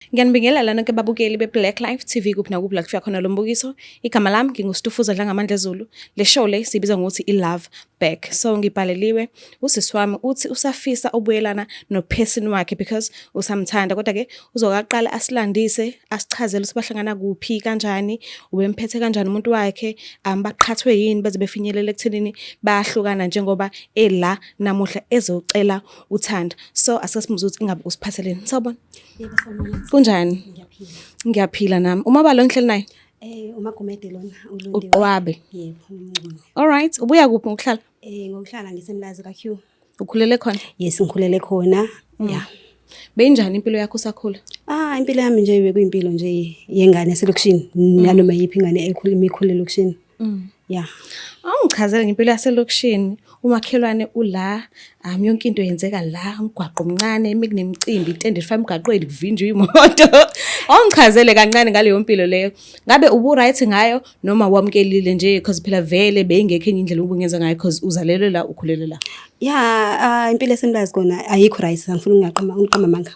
Ngiyanibingelela nonke babukeli be-Black Life TV kuphi nakuphi la kufika khona lo mbukiso. Igama lami nginguStufuza Dlangamandla Zulu. Le show le siyibiza ngokuthi i-Love Back. So ngibhaleliwe usisi wami uthi usafisa ubuyelana no-person wakhe because usamthanda, kodwa ke uzokaqala asilandise, asichazele ukuthi bahlangana kuphi, kanjani, ubemphethe kanjani umuntu wakhe, baqhathwe yini baze befinyelele ekuthenini bayahlukana njengoba ela namuhla ezocela uthando. So asike simuzwe ukuthi ingabe usiphatheleni. Sawubona. Yebo, sawubona. Kunjani? Ngiyaphila. Ngiyaphila nami. Umabalo ngihleli naye? UMagumede lona, uLondiwe. Uqwabe. Yebo, umncane. All right. Ubuya kuphi ngokuhlala? Ngokuhlala ngiseMlazi ka-Q. Ukhulele khona? Yes, ngikhulele khona. Yeah. Beyinjani impilo yakho usakhula? Ah, impilo yami nje bekuyimpilo nje yengane yaselokishini. Nanoma yiphi ingane ekhula imikhulu elokishini. Yeah. Awungichazele ngempilo yaselokishini. Umakhelwane ula, yonke into yenzeka la, umgwaqo omncane, uma kunemicimbi itende lifaka emgaqweni kuvinjwe imoto. Awungichazele kancane ngaleyo mpilo leyo. Ngabe ubu right ngayo noma wamukelile nje because phela vele beyingekho enye indlela ubungenza ngayo because uzalelwe la, ukhulele la? Yeah, ah, impilo yaseMlazi kona ayikho right, angifuni ukungaqamba uqamba amanga.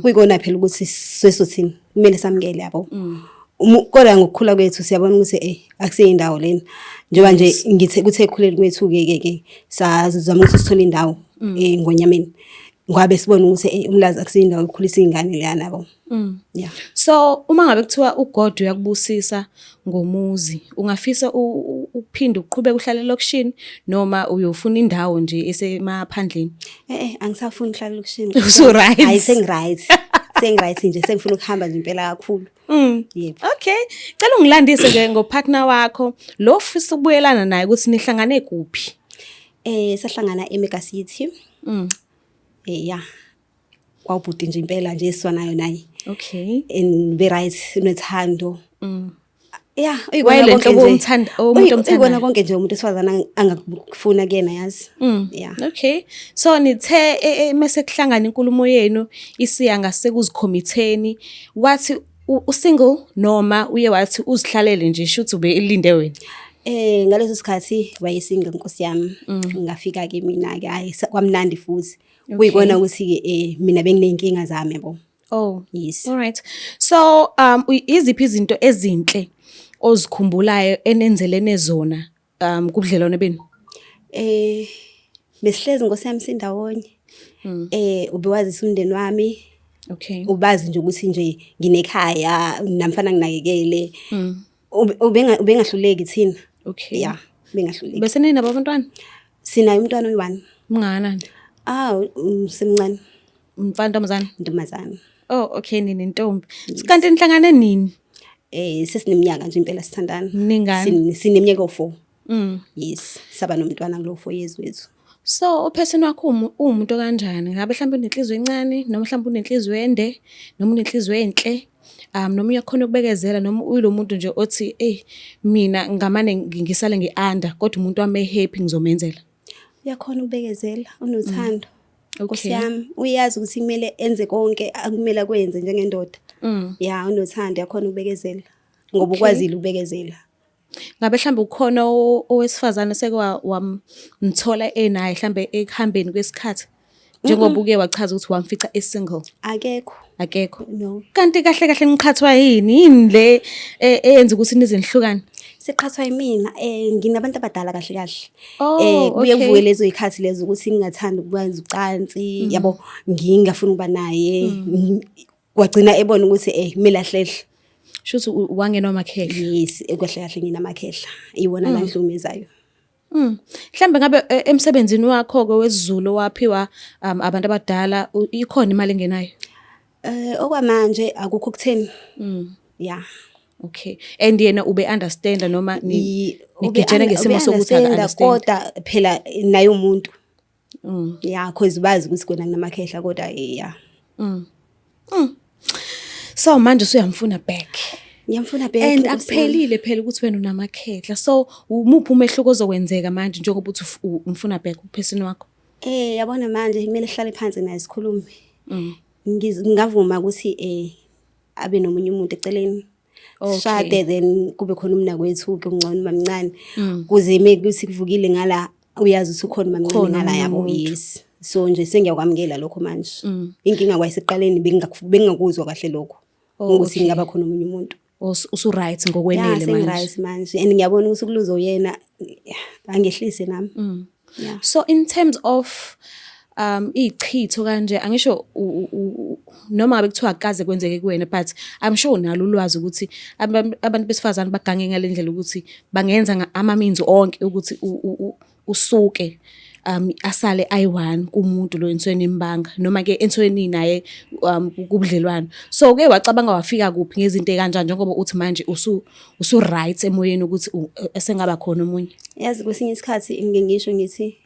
Kuyikona phela ukuthi sesothini kumele samukele, yabo. Kodwa ngokukhula kwethu siyabona ukuthi akusiyindawo lena. Njengoba nje ngithe kuthe ekukhuleni kwethu ke sazama ukuthi sithole indawo eNgonyameni. Ngoba sibona ukuthi uMlazi akusiyindawo yokukhulisa iy'ngane leyana, yabo. Yeah. So uma ngabe kuthiwa uGod uyakubusisa ngomuzi, ungafisa ukuphinde uqhubeke uhlale elokishini noma uyofuna indawo nje esemaphandleni? Angisafuni ukuhlala elokishini. Usu-right? Hayi, sengi-right. Sengi-right nje, sengifuna ukuhamba nje impela kakhulu. Yebo. Okay. Cela ungilandise ke ngopartner wakho lo ofisa ukubuyelana naye ukuthi nihlangane kuphi? Sahlangana eMega City. Yeah. Kwawubhuti nje impela nje esizwanayo naye. And be right, unothando. Yeah, uyikona Wayele konke nhlobo nje. umuntu omthandayo. Uyikona konke nje umuntu wesifazane angakufuna kuyena, yazi. Yeah. Okay. So nithe mase kuhlangana inkulumo yenu isiya ngasekuzikhommitheni, wathi usingle noma uye wathi uzihlalele nje, shuthi ube elinde wena? Ngaleso sikhathi wayesingle, nkosi yami. Ngafika ke mina ke, hayi, kwamnandi futhi. Kuyikona ukuthi ke mina bengineyinkinga zami, yabo. Oh. Yes. All right. So iziphi izinto ezinhle ozikhumbulayo enenzelene zona kubudlelwane benu? Besihlezi, nkosi yami, sindawonye. Ubewazisa umndeni wami. Ubazi nje ukuthi nje nginekhaya namfana nginakekele. Ubengahluleki thina. Yeah, bengahluleki. Bese ninabo abantwana? Sinaye umntwana oyi-1. Mngakanani? Ah, usemncane. Umfana, ntombazana? Ntombazana. Oh, okay, ninentombi. Kanti nihlangane nini? Sesineminyaka nje impela sithandana. Ningani? Sineminyaka o4. Yes, saba nomntwana kulo 4 years wethu. So uperson wakho uwumuntu kanjani? Ngabe mhlawumbe unenhliziyo encane noma mhlawumbe unenhliziyo ende noma unenhliziyo enhle? Noma uyakhona ukubekezela noma uyilo muntu nje othi, "Ey, mina ngamane ngisale ngi-under kodwa umuntu wami happy ngizomenzela." Uyakhona ukubekezela, unothando. Nkosi yami, uyazi ukuthi kumele enze konke akumele akwenze njengendoda. Yeah, unothando, uyakhona ukubekezela. Ngoba ukwazile ukubekezela. Ngabe mhlawumbe ukhona owesifazane seke wamthola enaye mhlambe ekuhambeni kwesikhathi? Njengoba uke wachaza ukuthi wamfica e-single. Akekho. Akekho. No. Kanti kahle kahle niqhathwa yini? Yini le eyenza ukuthi nize nihlukane? Siqhathwa yimina, nginabantu abadala kahle kahle. Oh, Kuye okay. kuvuke lezo zikhathi lezo ukuthi ngingathandi ukwenza ucansi, yabo, ngingafuni ukuba naye. Kwagcina ebona ukuthi kumele ahlehle. Shuthi wangenwa amakhehla. Yes, kahle kahle nginamakhehla. Iwona la ngihlukumezayo. Mhlambe ngabe emsebenzini wakho ke wesiZulu waphiwa abantu abadala, ikhona imali engenayo? Okwamanje akukho kutheni. Yeah. Okay. And yena ube understand noma nigejene ngesimo sokuthi aka understand? Kodwa phela naye umuntu. Yeah, cause bazi ukuthi kona kunamakhehla, kodwa yeah. So manje usuyamfuna back. Ngiyamfuna back. And nkosi yami. Akuphelile phela ukuthi wena unamakhehla. So umuphi umehluko ozokwenzeka manje njengoba uthi umfuna back uperson wakho? Yabona manje kumele sihlale phansi naye sikhulume. Ngingavuma ukuthi abe nomunye umuntu eceleni. Sishade, then kube khona umnakwethu ke ungcono, mamncane. Kuze mekuthi kuvukile ngala, uyazi ukuthi ukhona mamncane Khona ngala, omunye yabo. umuntu. Yes. So nje sengiyakwamukela lokho manje. Inkinga kwayisekuqaleni bengingakuzwa kahle lokho. Oh, Ukuthi okay. ngingaba khona omunye umuntu. Usu-right Ya, ngokwenele manje. sengi-right manje and ngiyabona ukuthi ukuluza uyena angehlise nami. Yeah. So in terms of ichitho kanje, angisho noma ngabe kuthiwa akaze kwenzeke kuwena, but I'm sure unalo ulwazi ukuthi abantu besifazane bagange ngalendlela ukuthi bangenza ama-means onke ukuthi usuke asale ayi-one kumuntu lo enisuke nimbanga noma ke enisuke ninaye kubudlelwano. So uke wacabanga wafika kuphi ngezinto ey'kanjani njengoba uthi manje usu-right emoyeni ukuthi esengaba khona omunye? Yazi kwesinye isikhathi ngike ngisho ngithi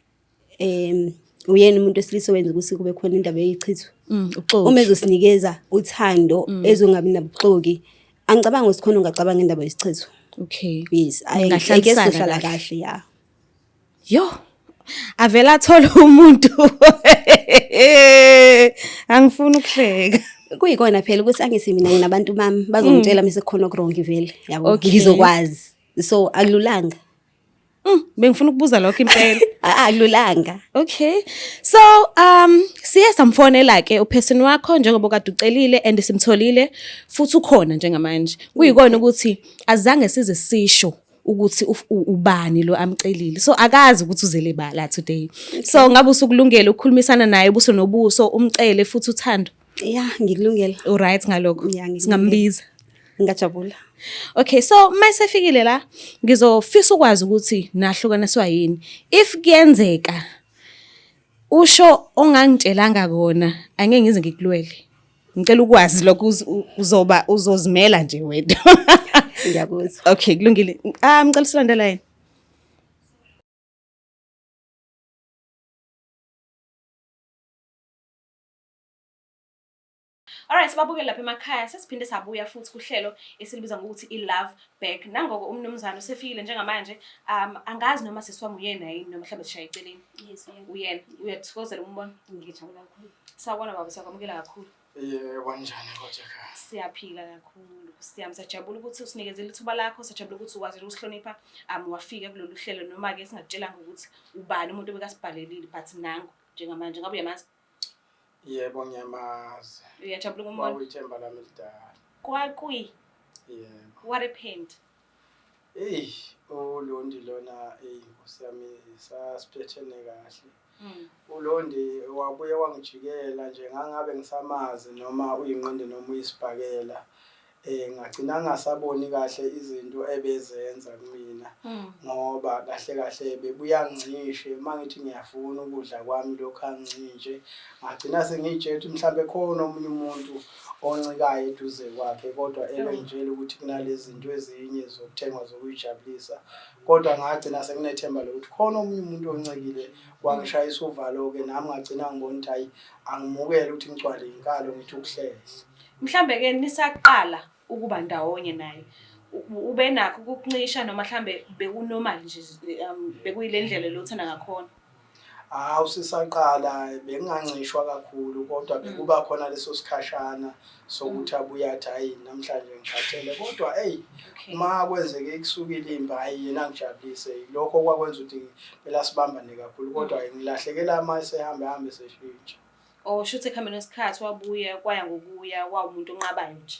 uyena umuntu wesilisa owenza ukuthi kube khona indaba yeyichitho. Uxoki. Uma ezosinikeza uthando ezongabi nabuxoki, angicabangi ukuthi khona ungacabanga indaba yesichitho. Okay. Yes, Ningahlalisana ayike sizohlala kahle. kahle, ya. Yo. Avela athola umuntu. Angifuni ukuhleka. Kuyikona phela ukuthi angithi mina nginabantu bami bazongitshela mase kukhona oku-wrong vele, yabo. Okay. Ngizokwazi. So akululanga. Bengifuna ukubuza lokho impela. Akululanga. Okay. So siye samfonela ke uperson wakho njengoba kade ucelile and simtholile futhi ukhona njengamanje. Kuyikona ukuthi azange size sisho ukuthi ubani lo amcelile. So akazi ukuthi uzele ba la today. So ngabe usukulungele ukukhulumisana naye ubuso nobuso, umcele futhi uthando? Yeah, ngikulungele. U right ngalokho? Yeah, ngikulungele. Singambiza. Ngingajabula. Okay, so mayisefikile la ngizofisa ukwazi ukuthi nahlukaniswa yini. If kuyenzeka usho ongangitshelanga kona, angeke ngize ngikulwele. Ngicela ukwazi lokho, uzoba uzozimela nje wena. Ngiyakuzwa. Okay, kulungile. Ngicela silandela yena. Alright, sibabukele lapha emakhaya, sesiphinde sabuya futhi kuhlelo esilibiza ngokuthi i-Love Back. Nangoko umnumzane usefikile njengamanje. Angazi noma sisiwami uyena yini noma mhlawumbe sishaye eceleni. Yes, uyena. Uyena. Uyathokozela ukumbona? Ngijabula kakhulu. Sawubona baba, siyakwamukela kakhulu. Yebo, kanjani kodwa ekhaya? Siyaphila kakhulu. Siyami siyajabula ukuthi usinikezele ithuba lakho, siyajabula ukuthi ukwazile ukusihlonipha, wafika kulolu hlelo noma ke singakutshelanga ukuthi ubani umuntu obekasibhalelile, but nangu njengamanje ngabe uyamazi? Yebo, ngiyamazi. Uyajabula ukumbona? Kwakuyithemba lami elidala. Kwakui. Yebo. What happened? Eyi, uLondi lona, eyi Nkosi yami, sasiphethene kahle. uLondi wabuye wangijikela nje, ngangabe ngisamazi noma uyinqindi noma uyisibhakela. Ngagcina ngingasaboni kahle izinto ebezenza kumina ngoba kahle kahle bebuya ngincishe uma ngithi ngiyafuna ukudla kwami lokhu angincishe. Ngagcina sengiy'tshela ukuthi mhlampe khona omunye umuntu oncikayo eduze kwakhe, kodwa ebengitshela ukuthi kunalezi zinto ezinye zokuthengwa zokuyijabulisa. Kodwa ngagcina senginethemba lokuthi khona omunye umuntu oncikile, kwangishayisa uvalo-ke nami ngagcina ngibona ukuthi hhayi angimukele ukuthi ngigcwale inkalo ngithi ukuhlehla. Mhlambe ke nisaqala ukuba ndawonye naye, ube nakho ukukuncisha noma mhlambe bekunormal nje, bekuyile ndlela lo othanda ngakhona? Hawu, sisaqala bengingancishwa kakhulu, kodwa bekuba khona leso sikhashana sokuthi abuye athi hayi namhlanje ngikhathele, kodwa eyi uma kwenzeke ikusukile impi, hhayi yena angijabulise. Lokho kwakwenza ukuthi phela sibambane kakhulu, kodwa ngilahlekela uma esehambe hambe seshintsha. Oh, shuthi ekuhambeni kwesikhathi wabuya kwaya ngokuya wawumuntu onqabayo nje.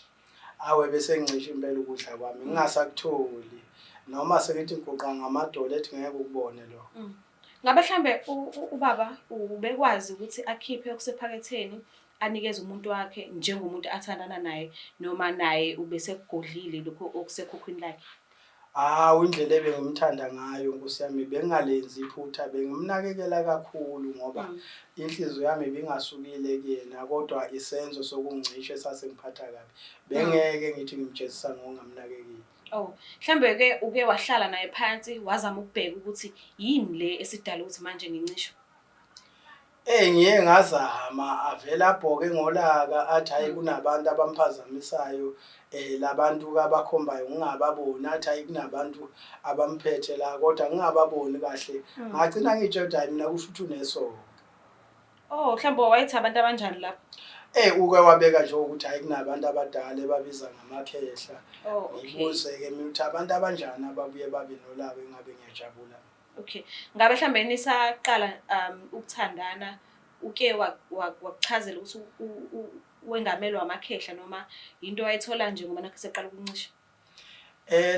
Awe, bese ngincisha impela ukudla kwami ngingasakutholi, noma sekithi ngiguqa ngamadolo ethi ngeke ukubone lokho. Ngabe mhlambe ubaba ubekwazi ukuthi akhiphe okusephaketheni anikeze umuntu wakhe njengomuntu athandana naye, noma naye ubesekugodlile lokho okusekhukhwini lakhe? Hawu, indlela ebengimthanda ngayo Nkosi yami, bengingalenzi iphutha, bengimnakekela kakhulu ngoba inhliziyo yami ibingasukile kuyena, kodwa isenzo sokungicisha esasingiphatha kabi. Bengeke ngithi ngimjezisa ngokungamnakekeli. Oh, mhlambe ke uke wahlala naye phansi wazama ukubheka ukuthi yini le esidala ukuthi manje ngincishwe? Ngiye ngazama, avele abhoke ngolaka athi hhayi kunabantu abamphazamisayo, labantu abakhombayo ngingababoni, athi hhayi kunabantu abamphethe la kodwa ngingababoni kahle. Ngagcina ngiy'tshela ukuthi hhayi mina kusho ukuthi unesoka. Oh, mhlawumbe wayethi abantu abanjani lapho? Uke wabeka nje ukuthi hhayi kunabantu abadala ebabiza ngamakhehla. Oh, okay. Ngibuze-ke mina ukuthi abantu abanjani ababuye babe nolaka engabe ngiyajabula. Okay. Ngabe mhlambe nisaqala ukuthandana uke wakuchazela ukuthi wengamelwa amakhehla noma yinto wayithola nje ngoba nakho seqala ukuncisha?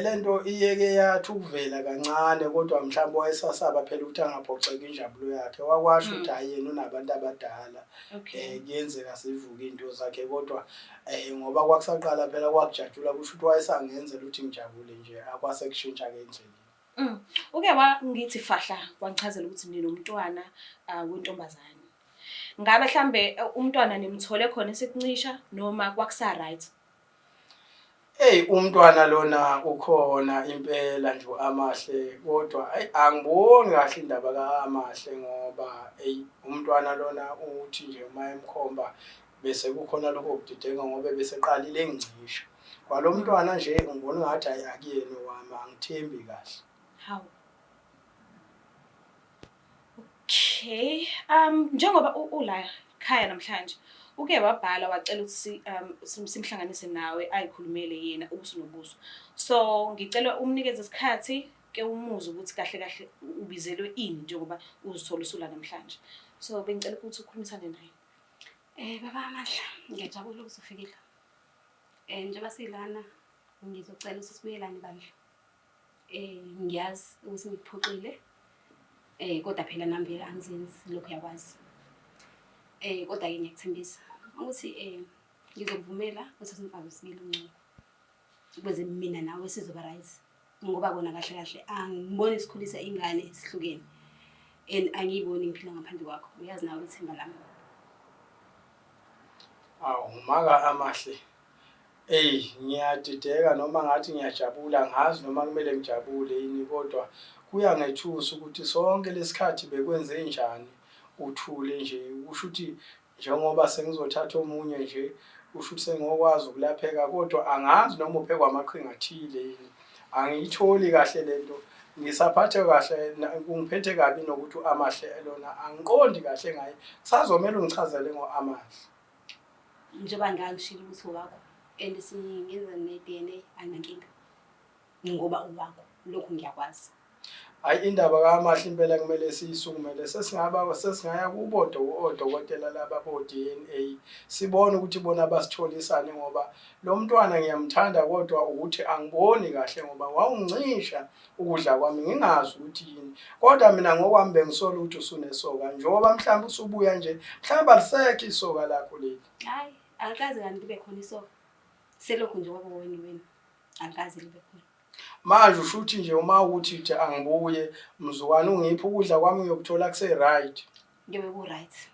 Lento iyeke yathi ukuvela kancane kodwa mhlawumbe wayesasaba phela ukuthi angaphoxeki injabulo yakhe. Wakwasho ukuthi hhayi yena unabantu abadala. Kuyenzeka zivuke iy'nto zakhe kodwa ngoba kwakusaqala phela kwakujatshulwa kusho ukuthi wayesangenzela ukuthi ngijabule nje akwase kushintsha-ke endleleni. Uke wangithi fahla wangichazela ukuthi ninomntwana wentombazane. Ngabe mhlambe umntwana nimthole khona esekuncisha noma kwakusa-right? Eyi umntwana lona ukhona impela nje u-Amahle kodwa eyi angiboni kahle indaba ka-Amahle ngoba eyi umntwana lona uthi nje uma emkhomba bese kukhona lokho kudideka ngoba beseqalile engincisha. Kwalo mntwana nje ngibona ngathi hhayi akuyena owami angithembi kahle. Hawu. Okay. Njengoba ula khaya namhlanje uke wabhala wacela ukuthi simhlanganise nawe ayikhulumele yena ubuso nobuso. So ngicela umnikeze isikhathi ke umuzwe ukuthi kahle kahle ubizelwe ini njengoba uzithola usula namhlanje. So bengicela ukuthi ukhulumisane naye. Baba Amahla, ngiyajabula ukuthi ufikile. Njengoba silana ngizocela ukuthi sibuyelane bandla. Ngiyazi ukuthi ngikuphoxile. Kodwa phela nami vele angizenzi lokho uyakwazi. Kodwa-ke ngiyakuthembisa ukuthi ngizokuvumela uthathe umfazi wesibili ungcono. Ukuze mina nawe sizoba right. Ngoba kona kahle kahle angiboni sikhulisa ingane sihlukene. And angiyiboni ngiphila ngaphandle kwakho. Uyazi nawe ithemba lami. Awu maka Amahle. Eyi ngiyadideka noma ngathi ngiyajabula angazi noma kumele ngijabule yini kodwa kuyangethusa ukuthi sonke lesikhathi bekwenzenjani uthule nje kusho ukuthi njengoba sengizothatha omunye nje kusho ukuthi sengiyokwazi ukulapheka kodwa angazi noma uphekwa amaqhinga athile yini angiyitholi kahle lento ngisaphathe kahle kungiphethe kabi nokuthi u-Amahle lona angiqondi kahle ngaye kusazomele ungichazele ngo-Amahle. Njengoba ngangishilo ukuthi owakho and singenza ne-D_N_A anginankinga ngoba owakho lokho ngiyakwazi. Hhayi indaba kaAmahle impela kumele siyisukumele sesingaba sesingaya kubo odokotela laba bo-D_N_A sibone ukuthi bona basitholisani ngoba lo mntwana ngiyamthanda kodwa ukuthi angiboni kahle ngoba wawungincisha ukudla kwami ngingazi ukuthi yini kodwa mina ngokwami bengisola ukuthi usunesoka njengoba mhlawumbe usubuya nje mhlawumbe alisekho isoka lakho leli. Hayi alikaze kanti libe khona isoka selokhu nje kwaba wena wena alikaze libe khona. Manje usho ukuthi nje uma ukuthi nje angibuye mzukwane ungiphe ukudla kwami ngiyokuthola kuse-right. Kuyobe ku-right.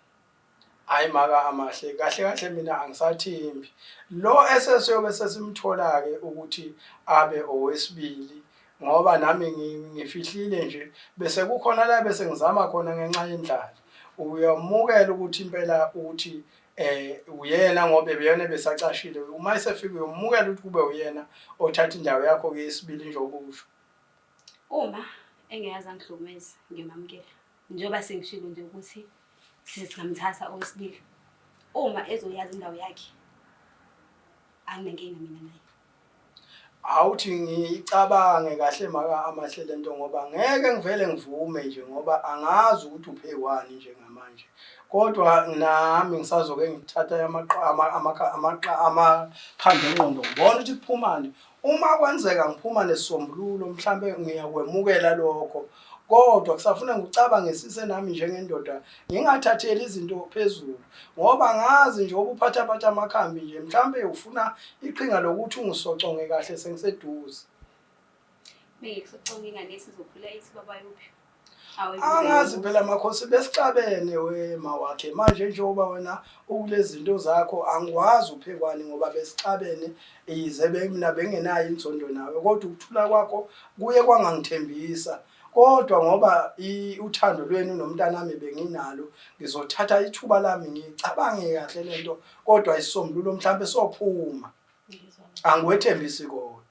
Hayi maka Amahle kahle kahle mina angisathembi lo esesiyobe sesimthola-ke ukuthi abe owesibili ngoba nami ngifihlile nje bese kukhona la bese ngizama khona ngenxa yendlala uyamukela ukuthi impela ukuthi uyena ngoba ebeyona ebesacashile uma esefika uyomukela ukuthi kube uyena othatha indawo yakho ke yesibili njengoba usho. Uma engeyazi angihlukumeze ngiyomamukela. Njengoba sengishilo nje ukuthi singamthatha owesibili uma ezoyazi indawo yakhe anginankinga mina naye. Awuthi ngiyicabange kahle maka Amahle lento ngoba ngeke ngivele ngivume nje ngoba angazi ukuthi uphekwani njengamanje. Kodwa nami ngisazoke ngithatha amakhanda engqondo ngibone ukuthi kuphumani. Uma kwenzeka ngiphuma nesisombululo mhlampe ngiyakwemukela lokho Kodwa kusafuna ngikucabangisise nami njengendoda ngingathatheli izinto phezulu ngoba ngazi nje obuphathaphatha amakhambi nje mhlampe ufuna iqhinga lokuthi ungisoconge kahle sengiseduze. Mengikusoconga ingane isizokhula ithi baba yuphi? Angazi phela makhosi besixabene we mawakhe manje njengoba wena ukulezinto zakho angikwazi uphekwani ngoba besixabene yize mina bengenayo inzondo nawe kodwa ukuthula kwakho kuye kwangangithembisa kodwa ngoba uthando lwenu nomntanami benginalo ngizothatha ithuba lami ngicabange kahle lento kodwa isisombululo mhlambe sophuma angiwethembisi kodwa.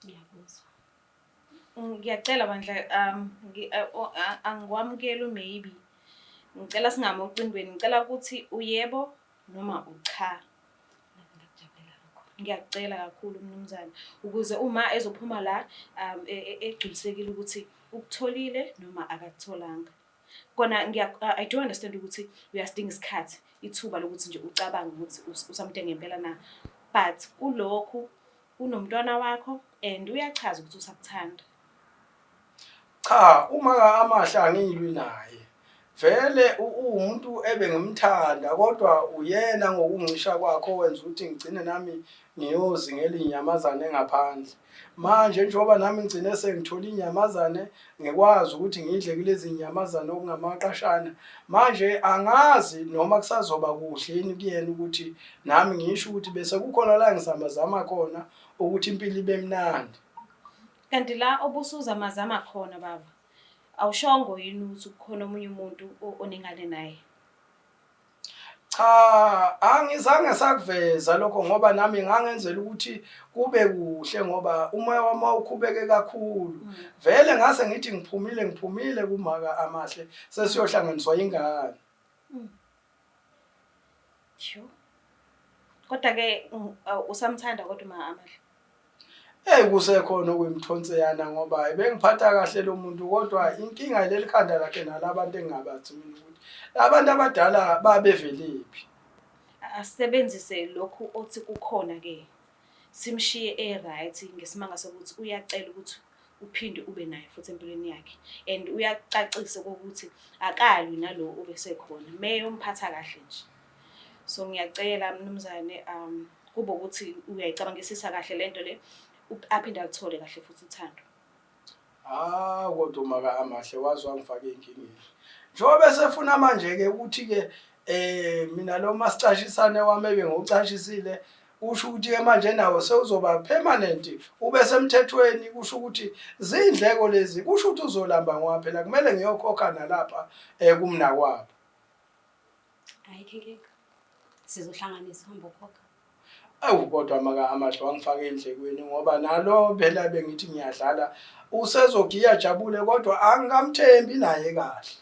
Ngiyakuzwa. Ngiyacela bandla angikwamukeli u-maybe. Ngicela singami ocingweni, ngicela ukuthi uyebo noma ucha. Ngiyakujabulela lokho. Ngiyakucela kakhulu mnumzane ukuze uma ezophuma la egculisekile ukuthi ukutholile noma akakutholanga. Kona ngiya I do understand ukuthi uyasidinga isikhathi, ithuba lokuthi nje ucabange ukuthi usamdinga ngempela na. But kulokhu unomntwana wakho and uyachaza ukuthi usakuthanda. Cha, uma ka-Amahle angilwi naye. Vele uwumuntu ebengimthanda kodwa uyena ngokungisha kwakhe owenza ukuthi ngigcine nami ngiyozingela inyamazane ngaphandle. Manje njengoba nami ngigcine sengithola inyamazane ngikwazi ukuthi ngidle kulezi nyamazane okungamaqashana. Manje angazi noma kusazoba kuhle yini kuyena ukuthi nami ngisho ukuthi bese kukhona la ngizamazama khona ukuthi impilo ibe mnandi. Kanti la obusuzamazama khona baba, awushongo yini ukuthi kukhona omunye umuntu onengane naye? Cha, angizange sakuveza lokho ngoba nami ngangenzela ukuthi kube kuhle ngoba umoya wami wawukhubeke kakhulu. Vele ngase ngithi ngiphumile ngiphumile kumaka Amahle sesiyohlanganiswa ingane. Sure. Kodwa ke usamthanda kodwa uma Amahle. Eyi kusekhona okuyimthonseyana ngoba ebengiphatha kahle lo muntu kodwa inkinga yileli khanda lakhe nalabantu engingabazi mina ukuthi labantu abadala babevelephi. Asisebenzise lokhu othi kukhona ke simshiye e-right ngesimanga sokuthi uyacela ukuthi uphinde ube naye futhi empilweni yakhe and uyacacisa kokuthi akalwi nalo obesekhona meyomphatha kahle nje. So ngiyacela mnumzane kube ukuthi uyayicabangisisa kahle lento le aphinde aluthole kahle futhi uthando. Ah kodwa umaka Amahle waze wangifaka enkingeni. Njengoba esefuna manje ke ukuthi ke mina lo masicashisane wami ebengocashisile kusho ukuthi ke manje nawo sewuzoba permanent ube semthethweni kusho ukuthi zindleko lezi kusho ukuthi uzolamba ngoba phela kumele ngiyokhokha nalapha kumnakwabo. Ayikho inkinga. Sizohlanganisa uhambe ukhokha. Awu kodwa maka Amahle wangifaka endlekweni ngoba nalo phela bengithi ngiyadlala usezogiya jabule kodwa angikamthembi naye kahle.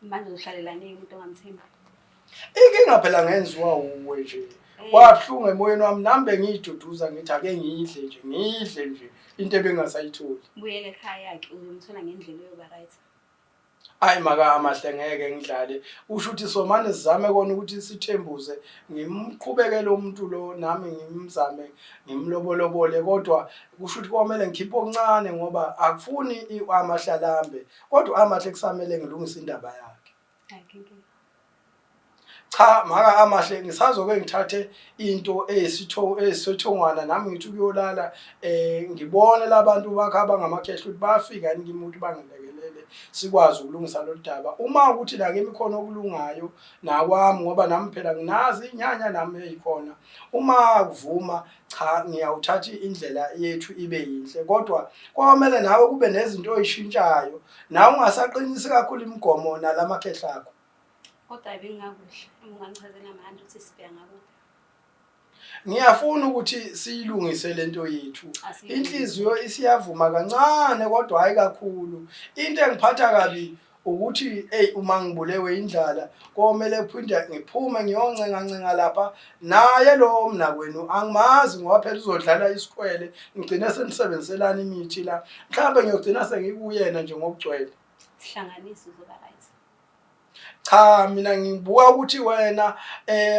Manje uzohlalelani umuntu ongamthembi? Inkinga phela ngenziwa uwe nje. Kwabuhlungu emoyeni wami nami bengiyiduduza ngithi ake ngidle nje ngidle nje into ebengasayitholi. Buyele ekhaya ke uzomthola ngendlela eyoba right. Ayi maka Amahle ngeke ngidlale usho ukuthi somane sizame kona ukuthi sithembuze ngimqhubeke lo muntu lo nami ngimzame ngimlobolobole kodwa kusho ukuthi komele ngikhiphe okuncane ngoba akufuni Amahle alambe kodwa Amahle kusamele ngilungise indaba yakhe. Ayikho inkinga. Cha maka Amahle ngisazoke ngithathe into eyisitho eyisithongwana nami ngithi ukuyolala ngibone labantu bakho abangamakhehla ukuthi bayafika yini kimi ukuthi bangilekelele sikwazi ukulungisa lolu daba uma ukuthi la kimi khona okulungayo nakwami ngoba nami phela nginazi inyanya nami eyikhona uma kuvuma cha ngiyawuthatha indlela yethu ibe yinhle kodwa kwamele nawe kube nezinto oyishintshayo nawe ungasaqinisi kakhulu imigomo nalamakhehla akho. Kodwa bengingakuhle uma ungangichazela manje ukuthi sibheka ngakuphi. Ngiyafuna ukuthi siyilungise lento yethu. Inhliziyo isiyavuma kancane kodwa hayi kakhulu. Into engiphatha kabi ukuthi eyi uma ngibulewe indlala komele kuphinde ngiphume ngiyoncenga ncenga lapha naye lo mnakwenu angimazi ngoba phela uzodlala isikhwele ngigcine senisebenziselana imithi la mhlawumbe ngiyogcina sengikuyena nje ngokugcwele. Sihlanganise uzoba right. Cha mina ngibuka ukuthi wena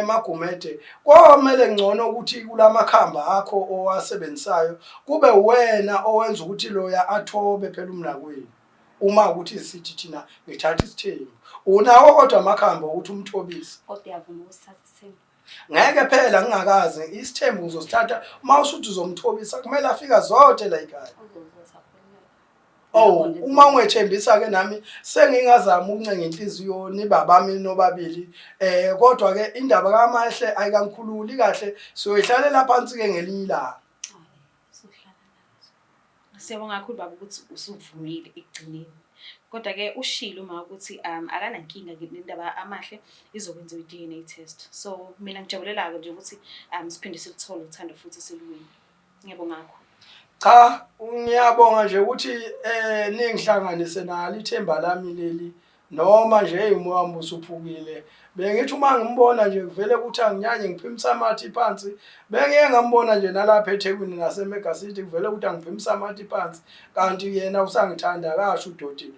Magumede komele ngcono ukuthi kulamakhamba akho owasebenzisayo kube wena owenza ukuthi loya athobe phela umnakwenu uma ukuthi sithi thina ngithatha isithembu unawo kodwa amakhamba ukuthi umthobise. Kodwa uyavuma ukusithatha isithembu? Ngeke phela ngingakazi isithembu ngizosithatha uma usuthi uzomthobisa kumele afika zothe la ekhaya. Uzozotha khululeka. Oh, uma ungethembisa ke nami sengingazama ukuncenga inhliziyo nibabami nobabili. Kodwa ke indaba kaMahle ayikangikhululi kahle siyoyihlalela phansi ke ngelinye ilanga. Siyabonga kakhulu baba ukuthi usuvumile ekugcineni. Kodwa ke ushilo uma ukuthi akanankinga nendaba Amahle izokwenziwa i-DNA test. So mina ngijabulela-ke nje ukuthi siphinde silithole uthando futhi siluwine. Ngiyabonga kakhulu. Cha, ngiyabonga nje ukuthi ningihlanganise nalo ithemba lami leli noma nje hey umoya wami usuphukile. Bengithi uma ngimbona nje kuvele kuthi anginyanye ngiphimisa amathi phansi. Bengiye ngambona nje nalapha eThekwini naseMega City kuvele kuthi angiphimisa amathi phansi kanti yena usangithanda akasho udoti lo.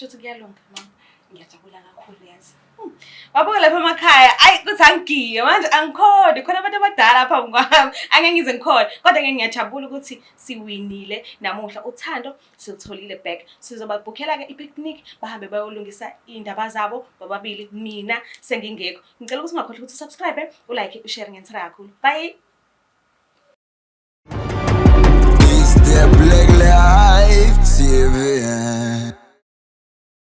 Shuthi kuyalunga mama. Ngiyajabula kakhulu yazi. Babuke lapha emakhaya, ayi kuthi angigiye manje angikhoni, khona abantu abadala phambi kwami. Angeke ngize ngikhone. Kodwa ke ngiyajabula ukuthi siwinile namuhla. Uthando silutholile back. Sizobabhukhela ke i-picnic bahambe bayolungisa iy'ndaba zabo bobabili mina sengingekho. Ngicela ukuthi ungakhohlwa ukuthi usubscribe, ulike, ushare ngiyethanda kakhulu. Bye.